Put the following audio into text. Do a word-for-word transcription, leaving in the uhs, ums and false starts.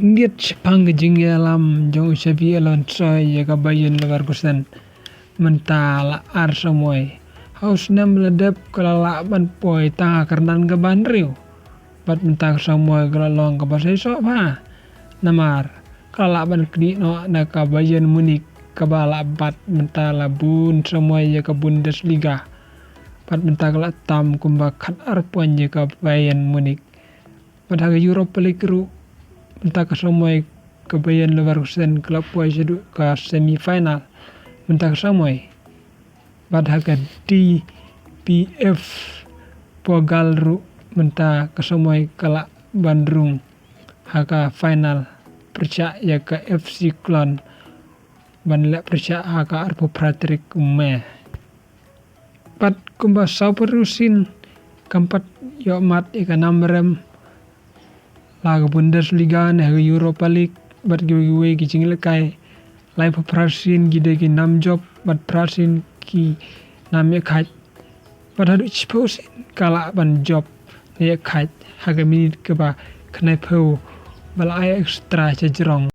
Ngiat shaphang ka jingïalam jong u Xabi Alonso ïa ka Bayer Leverkusen mynta la ar samoi. Ha u snem la dep ka la lah ban poi tang ha kyrdan kaba hynriew. Bad mynta ka samoi ka la long kaba seisoh bha. Namar ka la lah ban knieh noh na ka Bayern Munich kaba la bat mynta la bun samoi ïa ka Bundesliga. Bad mynta ka la tam kumba khat ar point ïa ka Bayern Munich. Bad ha ka Europa League ruh mynta ka samoi ka Bayern Leverkusen ka la poi shaduh ka semi final mynta ka samoi. Bad ha ka D F B Pokal ruh mynta ka samoi ka la ban rung ha ka final pyrshah ïa ka F C Cologne ban leh pyrshah ha ka arphew phra tarik u May. Bad kumba sawphew sien kam pat ïoh mad ïa ka nam rem la ka Bundesliga ne ha ka Europa League bad kiwei kiwei ki jingïalehkai. Laiphew phra sien ki dei ki nam jop bad phra sien ki nam ïakhaid. Bad haduh shiphew sien ka lah ban jop ne ïakhaid ha ka minit kaba khyndaiphew ba la ai extra sha jrong.